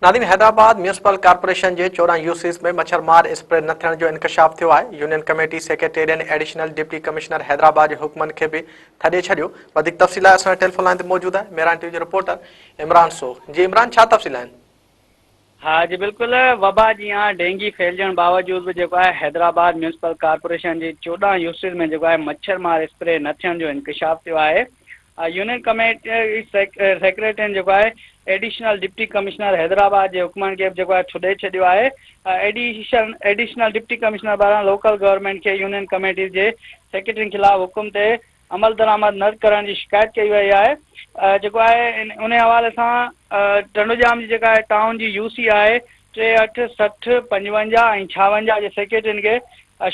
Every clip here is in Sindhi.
ناظرين حيدرآباد ميونسپل ڪارپوريشن جي 14 يوسيز ۾ مڇر مار اسپري نه ٿيڻ جو انڪشاف ٿيو آهي، يونين ڪميٽي سيڪريٽرين ايڊيشنل ڊپٽي ڪمشنر حيدرآباد جي حڪمن کي به ٿڏي ڇڏيو، وڌيڪ تفصيل لاء اسان ٽيليفون لائين تي موجود آهي ميران ٽي وي جو رپورٽر عمران سوخ جي عمران ڇا تفصيل آهن؟ ها جي بلڪل وبا جيان ڊينگي ڦهلجڻ باوجود به جيڪو آهي حيدرآباد ميونسپل ڪارپوريشن جي 14 يوسيز ۾ جيڪو آهي مڇر مار اسپري نه ٿيڻ جو انڪشاف ٿيو آهي يونين ڪميٽي سيڪريٽرين جيڪو آهي ايڊيشنل ڊپٽي ڪمشنر حيدرآباد جي حڪمن کي به جيڪو آهي ٿڏي ڇڏيو آهي. ايڊيشنل ڊپٽي ڪمشنر پاران لوڪل گورنمينٽ کي يونين ڪميٽيز جي سيڪريٽرين خلاف حڪم تي عملدرآمد نه ڪرڻ جي شڪايت ڪئي وئي آهي. جيڪو آهي انهي حوالي سان ٽنڊوڄام جي جيڪا آهي ٽائون جي يو سي آهي 3، 8، 60، 55 ۽ 56 جي سيڪريٽرين کي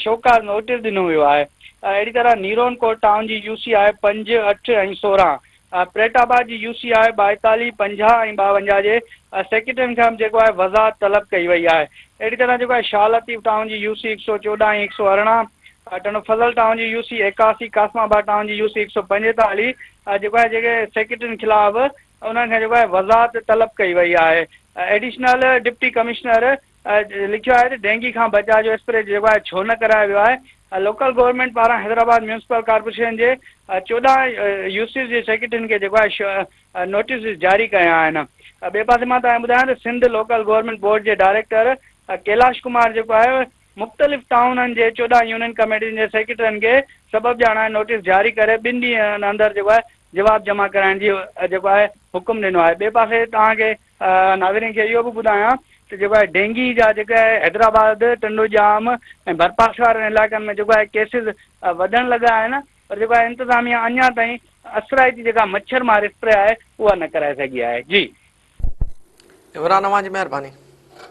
شوڪاز نوٽيس ڏنو ويو آهي. اهڙي طرح نيرون ڪوٽ ٽائون جي يو سي آء 5، 8 ۽ 16، پريٽ آباد جي يو سي آء 42، 50 ۽ 52 جي سيڪريٽرين کان به جيڪو آهي وضاحت طلب ڪئي وئي آهي. اهڙي طرح جيڪو آهي شاهه لطيف ٽائون جي يو سي 114 ۽ 118، ٽنڊو فضل ٽائون جي يو سي 81، قاسم آباد ٽائون جي يو سي 145 جيڪو آهي جيڪي سيڪريٽرين خلاف انهن کان جيڪو آهي وضاحت طلب ڪئي وئي آهي. ايڊيشنل ڊپٽي ڪمشنر لکيو آهي ته ڊينگي کان بچاء جو اسپري جيڪو آهي ڇو نه ڪرايو ويو آهي. لوڪل گورنمينٽ پاران حيدرآباد ميونسپل ڪارپوريشن جي 14 يوسيز جي سيڪريٽرين کي جيڪو آهي نوٽيس جاري ڪيا آهن. ٻئي پاسي مان توهان کي ٻڌايان ته سنڌ لوڪل گورنمينٽ بورڊ جي ڊائريڪٽر ڪيلاش ڪمار جيڪو آهي مختلف ٽائونن جي 14 يونين ڪميٽين جي سيڪريٽرين کي سبب ڄاڻائي نوٽيس جاري ڪري ٻن ڏينهن اندر جيڪو آهي جواب جمع ڪرائڻ جي جيڪو آهي حڪم ڏنو آهي. ٻئي پاسي توهان کي ناظرين کي اهو به ٻڌايان ته جيڪو آهي ڊينگي جا جيڪي حيدرآباد، ٽنڊوڄام ۽ ڀرپاسي وارن علائقن ۾ جيڪو آهي ڪيسز وڌڻ لڳا آهن پر جيڪو آهي انتظاميا اڃا تائين اثرائتي جيڪا مڇر مار اسپري آهي اها نه ڪرائي سگهي آهي. جي. عمران اوهان جي مهرباني.